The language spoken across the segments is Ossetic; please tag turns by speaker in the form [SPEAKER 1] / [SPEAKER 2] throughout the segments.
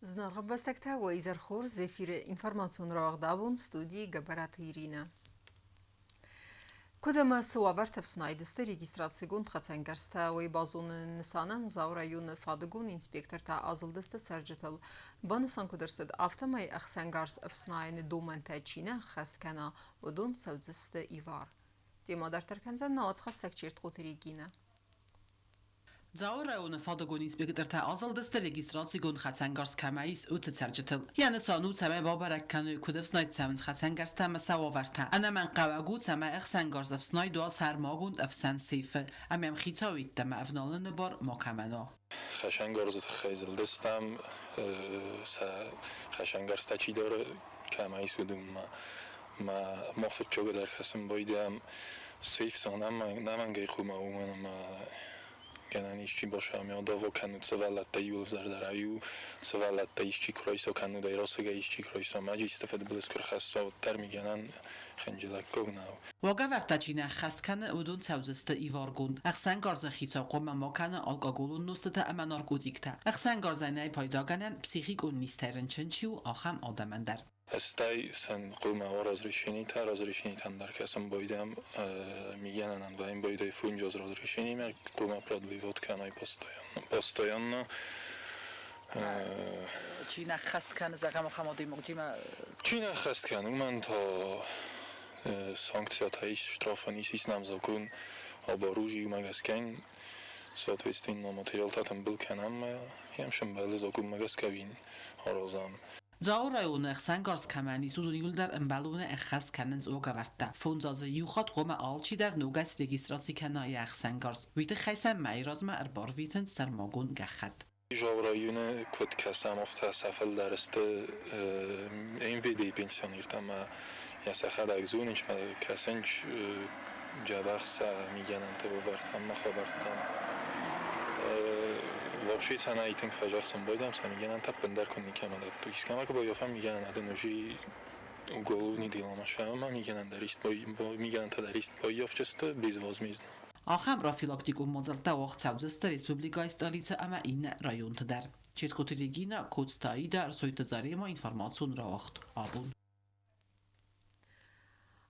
[SPEAKER 1] Зынаргъ ӕмбӕстӕгтӕ, уӕ изӕр хорз! Эфиры информацион рауагъд абон студийы Гӕбӕраты Иринӕ. Куыд ӕмӕ цы уавӕрты ӕфснайдысты регистрацигонд хӕцӕнгӕрзтӕ, уый базоныны нысанӕн Дзауы районы фадыгон инспектортӕ азылдысты цӕрджытыл. Банысан куыд ӕрцыд, афтӕмӕй ӕхсӕнгарз ӕфснайыны домӕнтӕ чи нӕ ӕххӕст кӕна, уыдон цӕудзысты ивар. Темӕ дарддӕр кӕндзӕн нӕ уацхӕссӕг Чертхъоты Регинӕ.
[SPEAKER 2] Дзауы районы фадыгон инспектортӕ азылдысты регистрацигонд хӕцӕнгарз кӕмӕ ис, уыцы цӕрджытыл. Йӕ нысан у, цӕмӕй бабӕрӕг кӕной, куыд ӕфснайд цӕуынц хӕцӕнгӕрзтӕ ӕмӕ сӕ уавӕртӕ. Ӕнӕмӕнгхъӕуӕг у, цӕмӕй ӕхсӕнгарз ӕфснайд уа сӕрмагонд ӕфсӕн сейфы, ӕмӕ йӕм хицауы йеддӕмӕ ӕвналыны бар макӕмӕн уа.
[SPEAKER 3] Хӕсӕнгарзы тыххӕй зылдыстӕм, сӕ хӕсӕнгӕрзтӕ чи дары, кӕмӕ ис, уыдонмӕ. Мӕ мах фыццагдӕр хӕцын байдайӕм сейф сын ӕнӕмӕнгӕй хъуамӕ, уымӕн ӕмӕ гӕнӕн исчи басамиа даво кӕнут сывӕллӕттӕ иу ӕвзӕрдӕр ӕй у, сывӕллӕттӕ исчи куы райса кӕннод ӕй расыгӕй исчи куы райса, мӕджы фыдбылыз куы рхӕсса, уӕддӕр ми гӕнӕн хынджылӕггаг нӕу.
[SPEAKER 2] Уагӕвӕрдтӕ чи нӕ ӕххӕст кӕны, уыдон цӕудзысты иваргонд. Ӕхсӕнгарзы хицау хъуамӕ ма кӕна алкоголон нозтытӕ ӕмӕ наркотиктӕ. Ӕхсӕнгарзӕй нӕй пайдагӕнӕн, психикон низтӕй рынчын чи у, ахӕм адӕмӕн дӕр.
[SPEAKER 3] Стӕй сын хъуамӕ уа разрешенитӕ, разрешенитӕм дӕр кӕсын байдайӕм, мигӕнӕнӕн вӕййын байдайы фунджоз разрешенимӕ, хъуамӕ продлевать кӕной постоянно.
[SPEAKER 2] Чи нӕ ххӕст кӕны, зӕгъӕм, ахӕм адӕймагимӕ?
[SPEAKER 3] Чи нӕ ххӕст кӕны, уымӕн та санкциятӕ ис, штрафӕн ис, ис нӕм закон об оружии, уымӕ гӕсгӕ соответственно материалтӕ тымбыл кӕнӕм ӕмӕ йӕм сӕмбӕлы законмӕ гӕсгӕ вин аразӕм.
[SPEAKER 2] Дзауы районы ӕхсӕнгарз кӕмӕн ис, уыдон иууылдӕр ӕмбӕлонӕй ӕххӕст кӕнынц уагӕвӕрдтӕ. Фондз азы иу хатт хъуамӕ алчидӕр ногӕй срегистраци кӕна йӕ ӕхсӕнгарз. Уый тыххӕй сӕм мӕйы размӕ ӕрбарвитынц сӕрмагонд гӕххӕтт.
[SPEAKER 3] Дзауы районы куыд кӕсӕм, афтӕ сӕ фылдӕр сты МВД-йы пенсионертӕ ӕмӕ йӕ сӕхӕдӕг зонынц, кӕсынц дзӕбӕх сӕ мигӕнӕнты уавӕртӕм ӕмӕ хабӕрттӕм. Вообще цӕмӕй тынг фӕзӕгъсын байдам, сӕ мигӕнӕнтӕ ӕппындӕр куы никӕмӕ дӕттой. Искӕмӕ куы баййафӕм мигӕнӕн, адӕм уже уголовный деломӕ сӕ мигӕнӕн дӕр ист мигӕнӕнтӕ дӕр ист баййафджысты безвозмездно.
[SPEAKER 2] Ахӕм профилактикон мадзӕлттӕ уагъд цӕудзысты республикӕйы столицӕ ӕмӕ иннӕ районты дӕр. Четкоты Регина, Коцты Аида, Ӕрсойты Зарема информацион рауагъд абон.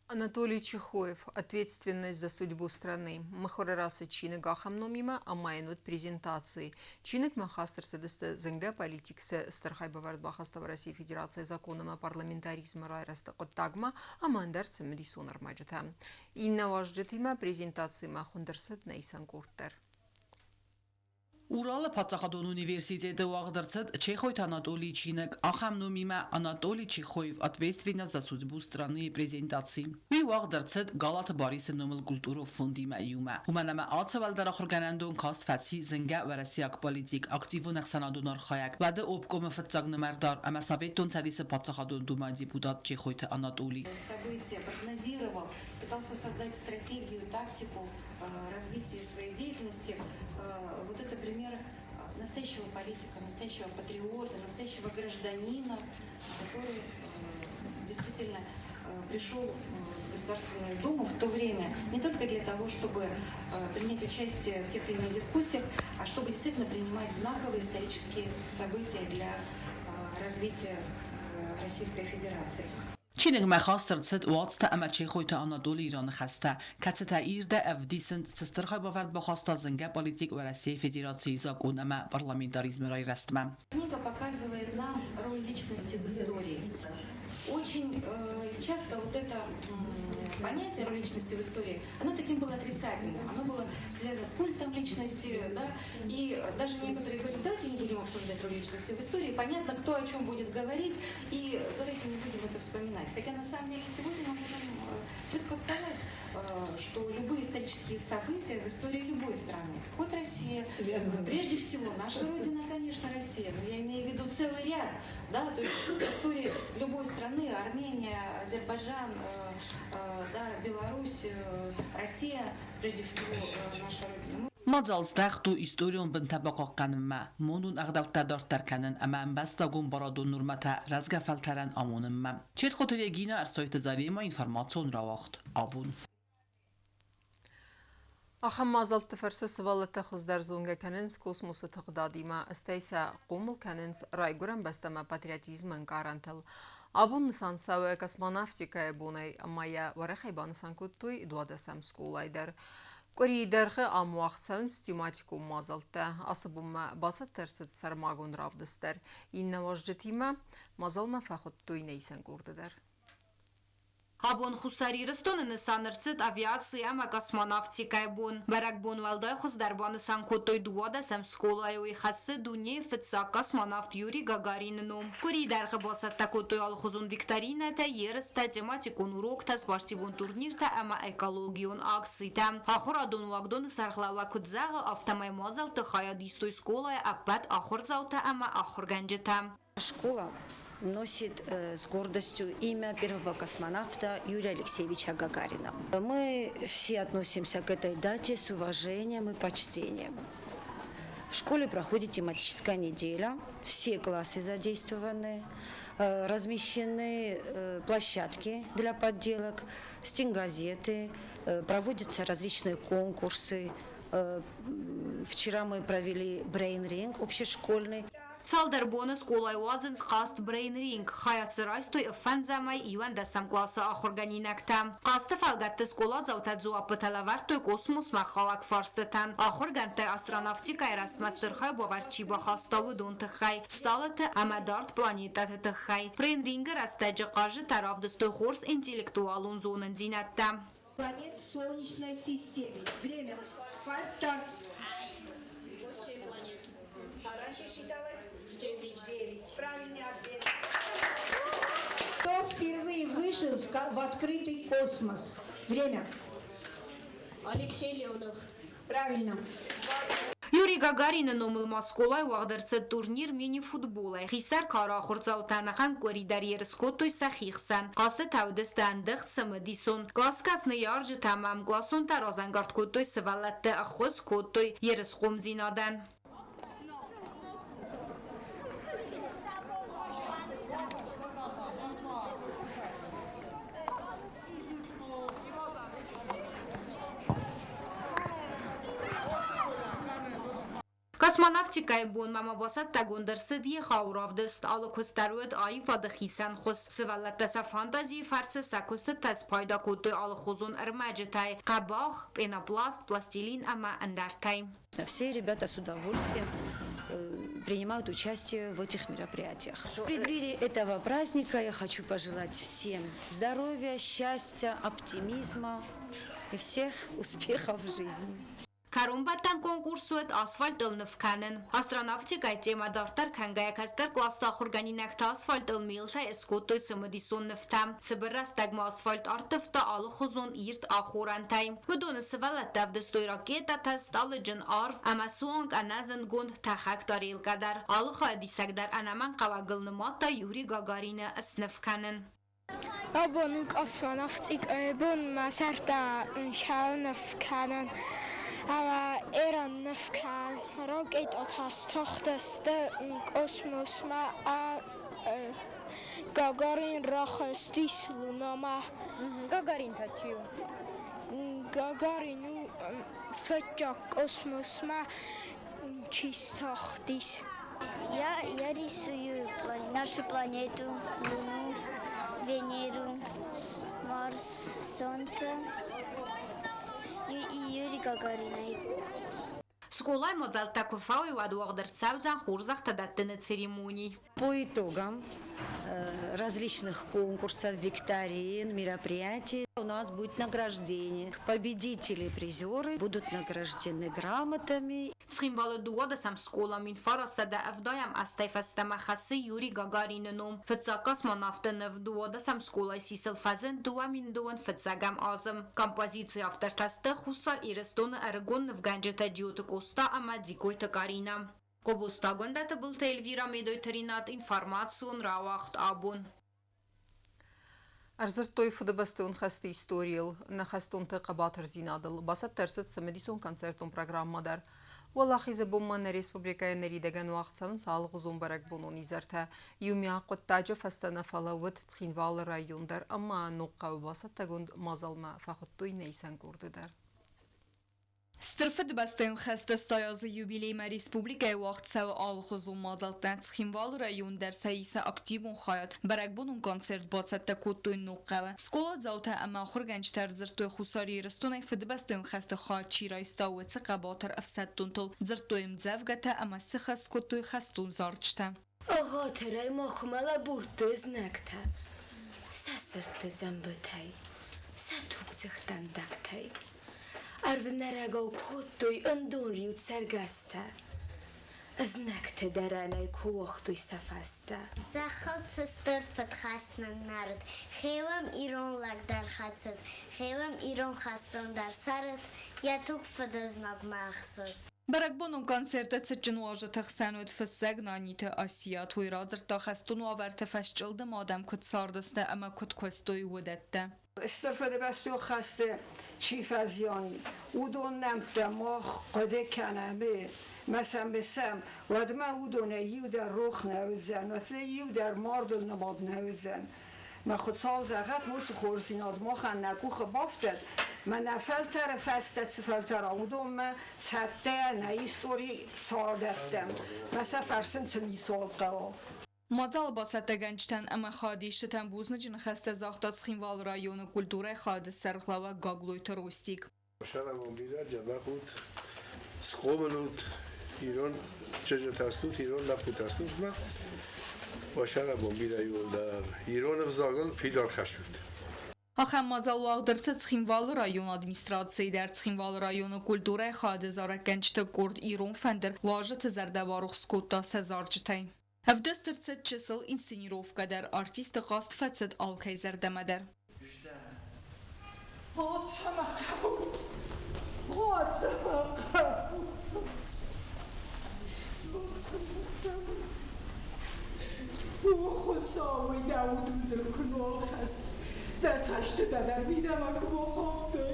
[SPEAKER 1] Анатолий Чехоев «Ответственность за судьбу страны» мыхуыры рацыд чиныг ахӕм номимӕ ӕмӕ йын уыд презентаци. Чиныгмӕ хаст ӕрцыдысты зынгӕ политик цы стыр хайбавӕрд бахаста Уӕрӕсейы Федерацийы закон ӕмӕ парламентаризмы райрӕзты хъуыддагмӕ ӕмӕ ӕндӕр цымыдисон ӕрмӕджытӕ. Иннӕ уазджытимӕ презентацимӕ хуынд ӕрцыд нӕ исӕн къорд дӕр.
[SPEAKER 2] Уралы паддзахадон университеты уагъд ӕрцыд Чехойты Анатолийы чиныг ахӕм номимӕ «Анатолий Чехоев. Ответственность за судьбу страны» презентаци. Уый уагъд ӕрцыд Галаты Барисы номыл культурон фондимӕ иумӕ. Уымӕн ӕмӕ ацы уӕлдӕр ахуыргӕнӕндон каст фӕци зынгӕ уӕрӕсейаг политик, активон ӕхсӕнадон архайӕг, уӕды обкомы фыццаг нымӕрдар ӕмӕ Советон Цӕдисы паддзахадон Думӕйы депутат Чехойты Анатолий.
[SPEAKER 4] События прогнозировал, пытался создать стратегию, тактику развития своей деятельности. Вот это пример настоящего политика, настоящего патриота, настоящего гражданина, который действительно пришел в Государственную Думу в то время не только для того, чтобы принять участие в тех или иных дискуссиях, а чтобы действительно принимать знаковые исторические события для развития Российской Федерации.
[SPEAKER 2] Чиныгмӕ хаст ӕрцыд Уацтӕ ӕмӕ Чехойты Анатолийы раныхӕстӕ, кӕцытӕ ирдӕй ӕвдисынц, цы стыр хайбавӕрд бахаста зынгӕ политик Уӕрӕсейы Федерацийы закъон ӕмӕ парламентаризмы райрӕзтмӕ.
[SPEAKER 4] Книга показывает нам роль личности в истории. Очень часто вот это понятие роль личности в истории, оно таким было отрицательным. Оно было связано с культом личности, да, и даже некоторые говорят, давайте не будем обсуждать роль личности в истории, понятно, кто о чем будет говорить, и давайте не будем это вспоминать. Хотя на самом деле сегодня мы можем четко сказать, что любые исторические события в истории любой страны, хоть Россия, связаны. Прежде всего наша Родина, конечно, Россия, но я имею в виду целый ряд, да, то есть в истории любой страны, Армения, Азербайджан, да, Беларусь, Россия, прежде всего наша Родина.
[SPEAKER 2] Мадзал здӕхт у историон бынтӕ бахъахъхъӕнынмӕ, монон ӕгъдӕуттӕ дарддӕр кӕнын ӕмӕ ӕмбӕстагон барадон нормӕтӕ рӕзгӕ фӕлтӕрӕн амонынмӕ. Четхъоты Регина, Ӕрсойты Зарема, информацион рауагъд абон.
[SPEAKER 1] Ахӕм мадзӕлтты фӕрцы сывӕллӕттӕ хуыздӕр зонгӕ кӕнынц космосы тыгъдадимӕ, стӕй сӕ хъомыл кӕнынц райгуырӕн бӕстӕмӕ патриотизмы ӕнкъарӕнтыл. Абон нысан цӕуы космонавтикӕйы бонӕй ӕмӕ йӕ уӕрӕхӕй банысан кодтой 12-ӕм скъолайы дӕр. Къуырийы дӕргъы ам уагъд цӕуынц тематикон мадзӕлттӕ. Ацы бонмӕ бацӕттӕ ӕрцыд сӕрмагонд равдыст дӕр. Иннӕ уазджытимӕ мадзалмӕ фӕхуыдтой нӕ исӕн къорды дӕр.
[SPEAKER 5] Абон Хуссар Ирыстоны нысан ӕрцыд авиаци ӕмӕ космонавтикӕйы бон. Бӕрӕгбон уӕлдай хуыздӕр банысан кодтой 12-ӕм скъолайы, уый хӕссы дунейы фыццаг космонавт Юрий Гагарины ном. Къуырийы дӕргъы бацӕттӕ кодтой алыхуызон викторинӕтӕ, ерыстӕ, тематикон уроктӕ, спортивон турниртӕ ӕмӕ экологион акцитӕ. Ахуырадон уагдоны сӕргълӕууӕг куыд зӕгъы, афтӕмӕй мадзӕлтты хайад истой скъолайы ӕппӕт ахуырдзаутӕ ӕмӕ ахуыргӕнджытӕ.
[SPEAKER 6] Школа носит с гордостью имя первого космонавта Юрия Алексеевича Гагарина. Мы все относимся к этой дате с уважением и почтением. В школе проходит тематическая неделя, все классы задействованы, размещены площадки для подделок, стенгазеты, проводятся различные конкурсы. Вчера мы провели брейн-ринг общешкольный.
[SPEAKER 5] Цалдӕр боны скъолайы уадзынц хъазт брейн-ринг. Хайад дзы райстой фӕндзӕмӕй 11-ӕм къласы ахуыргӕнинӕгтӕ. Хъазты фӕлгӕтты скъоладзаутӕ дзуаппытӕ лӕвӕрдтой космосмӕ хауӕг фарстытӕн. Ахуыргӕндтӕй астронавтикӕйы рӕзтмӕ стыр хайбавӕрд чи бахаста, уыдон тыххӕй, стъалыты ӕмӕ дард планетӕты тыххӕй. Брейн-рингы рӕстӕджы хъазджытӕ равдыстой хорз интеллектуалон зонындзинӕдтӕ.
[SPEAKER 7] Планет в Солнечной системе. Время. Фальстарт.
[SPEAKER 8] 8 планет.
[SPEAKER 7] А раньше считалось?
[SPEAKER 8] 9.
[SPEAKER 7] 9. Правильный ответ. Кто впервые вышел в открытый космос? Время.
[SPEAKER 8] Алексей Леонов.
[SPEAKER 7] Правильно.
[SPEAKER 5] Юрий Гагарины номыл ма скъолайы уагъд ӕрцыд турнир мини-футболӕй. Хистӕр кары ахуырдзаутӕ ӕнӕхъӕн къуыри дӕр ерыс кодтой сӕхи хсӕн. Хъазтытӕ уыдысты ӕндыгъд, цымыдисон. Къласгӕс ныййарджытӕ ӕмӕ ӕмкъласонтӕ разӕнгард кодтой сывӕллӕтты, ӕххуыс кодтой ерысхъомдзинадӕн. Космонавтикӕйы бонмӕ ма бацӕттӕгонд ӕрцыд егъау равдыст. Алы куыст дӕр уыд аивады хицӕн хуыз. Сывӕллӕттӕ сӕ фантазийы фӕрцы сӕ куыстытӕ спайда кодтой алыхуызон ӕрмӕджытӕй: хъӕбӕх, пенопласт, пластилин ӕмӕ ӕндӕртӕй.
[SPEAKER 6] Все ребята с удовольствием принимают участие в этих мероприятиях. В преддверии этого праздника я хочу пожелать всем здоровья, счастья, оптимизма и всех успехов в жизни.
[SPEAKER 5] Кӕронбӕттӕн конкурс уыд асфальтыл ныв кӕнын. Астронавтикӕйы темӕ дарддӕр кӕнгӕйӕ кӕстӕр къласты ахуыргӕнинӕгтӕ асфальтыл мелтӕй скодтой цымыдисон нывтӕ. Цыбыр рӕстӕгмӕ асфальт ӕрттывта алыхуызон ирд ахорӕнтӕй. Уыдоны сывӕллӕттӕ ӕвдыстой ракетӕтӕ, стъалыджын арв ӕмӕ суанг ӕнӕзындгонд тӕхӕг тарелкӕ дӕр. Алы хайадисӕг дӕр ӕнӕмӕнгхъӕуӕгыл нымадта Юрий Гагарины сныв кӕнын.
[SPEAKER 9] Абон у космонавтикӕйы бон, мӕ зӕрдӕ ныв кӕнын ӕмӕ Ирон ныв кӕнын. Ракетӕтӕ стахтысты космосмӕ, Гагарин рахызтис Лунамӕ.
[SPEAKER 10] Гагарин та чи у?
[SPEAKER 9] Гагарин у фыццаг космосмӕ чи стахтис.
[SPEAKER 11] Я рисую нашу планету, Луну, Венеру, Марс, Солнце и Юрий Гагарина.
[SPEAKER 5] Скъолайы мадзӕлттӕ куы фӕуой, уӕд уагъд ӕрцӕудзӕн хорзӕхтӕ дӕттыны церемони.
[SPEAKER 6] По итогам различных конкурсов, викторин, мероприятий у нас будет награждение. Победители, призеры будут награждены грамотами.
[SPEAKER 5] Цхинвалы 12-ӕм скъола 1970 азтӕй фӕстӕмӕ хӕссы Юрий Гагарины ном. Фыццаг космонавты ныв 12-ӕм скъолайы сисыл фӕзынд 2021 азы. Композицийы автортӕ сты Хуссар Ирыстоны ӕрыгон нывгӕнджытӕ Джиоты Къоста ӕмӕ Дзигойты Каринӕ. Къобосты Агуындӕты Былты Эльвира, Медойты Ринат, информацион рауагъд «Абон».
[SPEAKER 1] Ӕрдзырдтой Фыдыбӕстон хӕсты историйыл, нӕ хӕстонты хъӕбатырдзинадыл. Бацӕттӕ ӕрцыд цымыдисон концертон программӕ дӕр. Уӕлахизы бонмӕ нӕ республикӕйы ныридӕгӕн уагъд цӕуынц алыгъуызон бӕрӕгбонон изӕртӕ. Иумиаг хъуыддаджы фӕстӕ нӕ фӕлӕууыд Цхинвалы район дӕр ӕмӕ Ногхъӕуы бацӕттӕгонд мадзалмӕ фӕхуыдтой нӕ исӕн къорды дӕр.
[SPEAKER 12] Стыр Фыдыбӕстӕйон хӕсты 100 азы юбилеймӕ республикӕйы уагъд цӕуы алыхуызон мадзӕлттӕ. Цхинвалы район дӕр сӕ исы активон хайад. Бӕрӕгбонон концерт бацӕттӕ кодтой Ногхъӕуы. Скъоладзаутӕ ӕмӕ ахуыргӕнджытӕ ӕрдзырдтой Хуссар Ирыстонӕй Фыдыбӕстӕйон хӕсты хайад чи райста, уыцы хъӕбатыр ӕфсӕддонтыл. Дзырдтой ӕмдзӕвгӕтӕ ӕмӕ сыхӕс кодтой хӕстон зарджытӕ.
[SPEAKER 13] Ӕгъатырӕй махмӕ лӕбурдтой знӕгтӕ сӕ сырдты дзӕмбытӕй, сӕ тугдзых дӕндӕгтӕй. Ӕрвнӕрӕгау кодтой ӕндонриу цӕргӕстӕ. Знӕгты дӕрӕнӕй куы уагътой сӕ фӕстӕ.
[SPEAKER 11] Зӕххыл цы стыр фыдхӕст ныннӕрыд, Хеуӕм ирон лӕг дӕр хӕцыд, Хеуӕм ирон хӕстон дӕр цӕрыд, Йӕ туг фыдызнагмӕ ӕхсыст.
[SPEAKER 12] Бӕрӕгбонон концерты цытджын уазджыты хсӕн уыд фыссӕг Наниты Асиат. Уый радзырдта хӕстон уавӕрты фӕсчъылдым адӕм куыд цардысты ӕмӕ куыд куыстой, уыдӕттӕ.
[SPEAKER 14] Стыр Фыдыбӕстон хӕсты чи фӕзиан, уыдон нӕмттӕ мах хъуыды кӕнӕм, мӕ сӕм мысӕм, уӕдмӕ уыдонӕй иу дӕр рох нӕ уыдзӕн, уӕд иу дӕр мардыл нымад нӕ уыдзӕн. Мӕ Хуыцау зӕгъӕд, уыцы хорздзинад махӕн нӕ къухы бафтӕд, мӕнӕ фӕлтӕры фӕстӕ цы фӕлтӕра, уыдонмӕ цӕттӕ нӕ истори цардӕттӕм, мӕ сӕ фӕрсын цы ницуал хъӕуа.
[SPEAKER 12] Мадзалы бацӕттӕгӕнджытӕн ӕмӕ хайадисджытӕн бузныджы ныхӕстӕ загъта Цхинвалы районы культурӕйы хайады сӕргълӕууӕг Гаглойты Ростик.
[SPEAKER 15] Сӕрӕбон бирӕ дзӕбӕх ут, схъомыл ут, ирон чызджытӕ стут, ирон лӕппутӕ стут ма. Уӕ сӕрӕбон бирӕ иуылдӕр ирон ӕвзагыл фидар хӕссут.
[SPEAKER 12] Ахӕм мадзал уагъд ӕрцыд Цхинвалы районы администрацийы дӕр. Цхинвалы районы культурӕйы хайады зарӕггӕнджыты къорд «Ирон фӕндыр» уазджыты зӕрдӕ барухс кодта сӕ зарджытӕй. Ӕвдыст ӕрцыд чысыл инсценировкӕ дӕр, артисты хъазт фӕцыд алкӕй зӕрдӕмӕ дӕр.
[SPEAKER 16] О, цӕмӕ хъӕуы? О, цӕмӕ хъӕуы? О, цӕмӕ хъӕуы? О, Хуыцауы, дӕ уд удыл куы нал хӕсс, дӕ цӕстытӕ дӕр мидӕмӕ куы бахаудтой.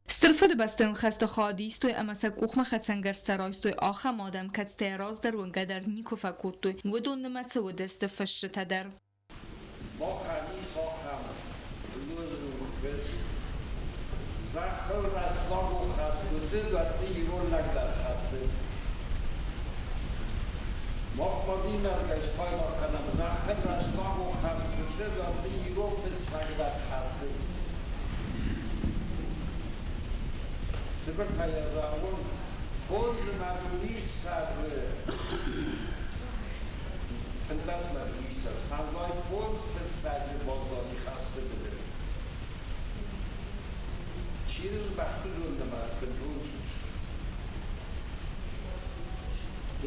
[SPEAKER 12] Стыр Фыдыбӕстӕйон хӕсты хайад истой ӕмӕ сӕ къухмӕ хӕцӕнгӕрзтӕ райстой ахӕм адӕм, кӕцытӕ раздӕр уынгӕ дӕр никуы фӕкодтой, уыдон нымӕцы уыдысты фысджытӕ дӕр.
[SPEAKER 17] Махӕн ис ахӕм лозунг фыст: Зӕххыл рӕстаг у хӕст, уыцы уӕцы ирон лӕг дӕр хӕцы. Мах ма зинаргӕй спайда кӕнӕм, зӕххыл рӕстаг у хӕст, уыцы уӕцы ирон фыссӕг дӕр хӕцы. Цыбыртӕй йӕ зӕгъон, фондз ӕмӕ дыууиссӕдзы 15 мӕ дыууиссӕдз фӕндзай фондз фыссӕджы баззади хӕсты быдыры. Чиныг бӕхты нымӕц бынтон цъус.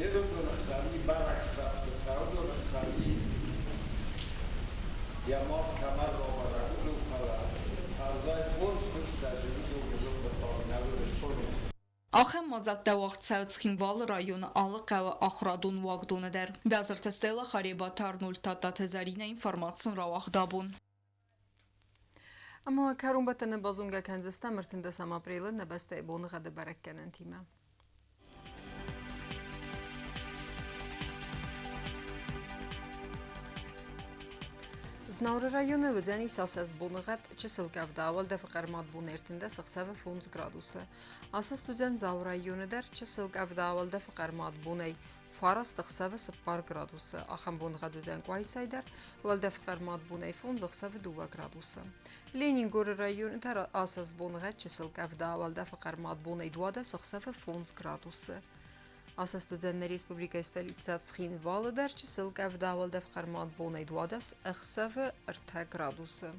[SPEAKER 17] Ерыдоны хсӕни бӕрӕгсӕфтытӕ, уыдоны хсӕни йӕ мад кӕмӕ рабӕрӕг, уыдон, фӕлӕ фӕндзай фондз фыссӕджы уыдон зылды хъӕр нӕ уыдысты.
[SPEAKER 12] Ахӕм мадзӕлттӕ уагъд цӕуы Цхинвалы районы алы хъӕуы ахуырадон уагдоны дӕр. Бязырты Стелла, Харебаты Арнольд, Тадтаты Зӕринӕ, информацион рауагъд абон.
[SPEAKER 1] Ӕмӕ кӕронбӕттӕны базонгӕ кӕндзыстӕм 13 апрелы нӕ бӕстӕйы боныгъӕды бӕрӕггӕнӕнтимӕ. Знауыры районы уыдзӕнис асӕст боныгъӕд, чысыл къӕвда, уӕлдӕфы хъӕрмад бон 13 ӕхсӕвы 5 градусы. Асӕст уыдзӕн Дзауы районы дӕр, чысыл къӕвда, уӕлдӕфы хъӕрмад бонӕй 9 ӕхсӕвы 4 градусы. Ахӕм боныгъӕд уыдзӕн Къуайсайы дӕр, уӕлдӕфы хъӕрмад бонӕй 5 ӕхсӕвы 2 градусы. Ленингоры районы дӕр асӕст боныгъӕд, чысыл къӕвда, уӕлдӕфы хъӕрмад бонӕй 12 ӕхсӕвы 5 градусы. Асӕст уыдзӕн нӕ республикӕйы столицӕ Цхинвалы дӕр, чысыл къӕвда, уӕлдӕф хъӕрмад бонӕй 12 ӕхсӕвы 3 градусы.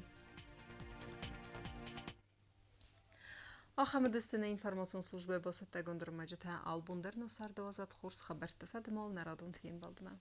[SPEAKER 1] Ахӕм уыдысты нӕ информацион службӕйы бацӕттӕгонд ӕрмӕджытӕ. Албон дӕр нӕ царды уадзӕд хорз хабӕртты фӕдымал нӕ радон фембӕлдмӕ.